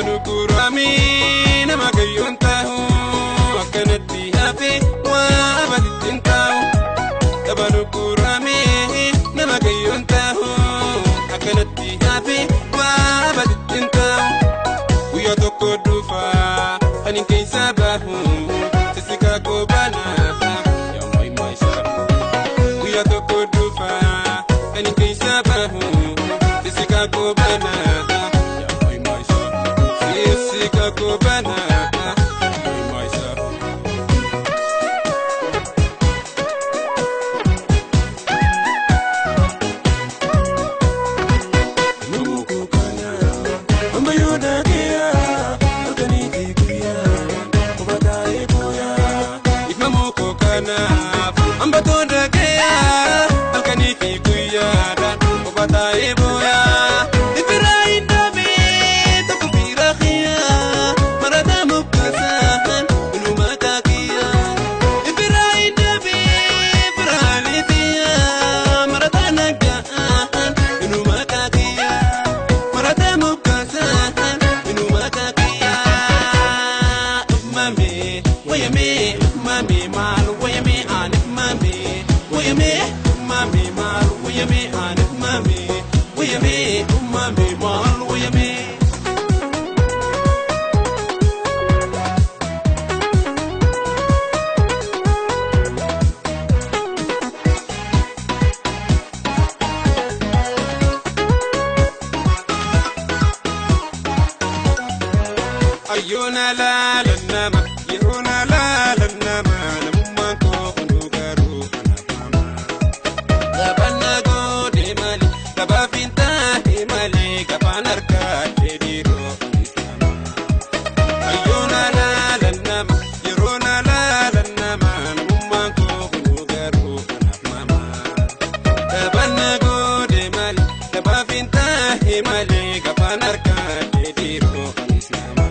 Tabanukurami nama gayyoon tahu akkanatti hafe waa abaditti hin tahu. Tabanukurami nama gayyoon tahu akkanatti hafe waa abaditti hin tahu. Guyyaa tokko dhufa kan hin keessa bahu sisikaa koobana yaa moo'immaa isaa. Guyyaa tokko dhufa kan hin keessa bahu sisikaa koobana. Sika kubana, Ayyuna laalanama yeruna laalanama namummaan koo hunduu garuu anaafama. Gabaana gootee malee gabaaf hin taane malee gabaan harkaa dheedhiroo anisama. Ayyuna laalanama yeruna laalanama namummaan koo hunduu garuu anaafama. Gabaana gootee malee gabaaf hin taane malee gabaan harkaa dheedhiroo anisama.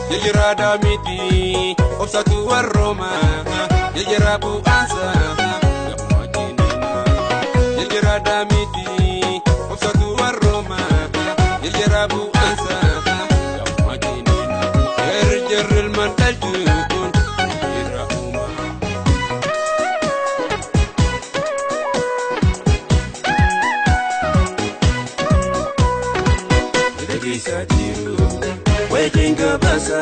Jajjiraadhaa miti obsatu warrooma jajjiraa bu'aansa gammaa jeenina. Jajjiraadhaa miti obsatu warrooma jajjiraa bu'aansa gammaa jeenina. Jarjarri ilmaan dhalchuun jira uuma. Dhageessaa jiru. Wajjin gabaasa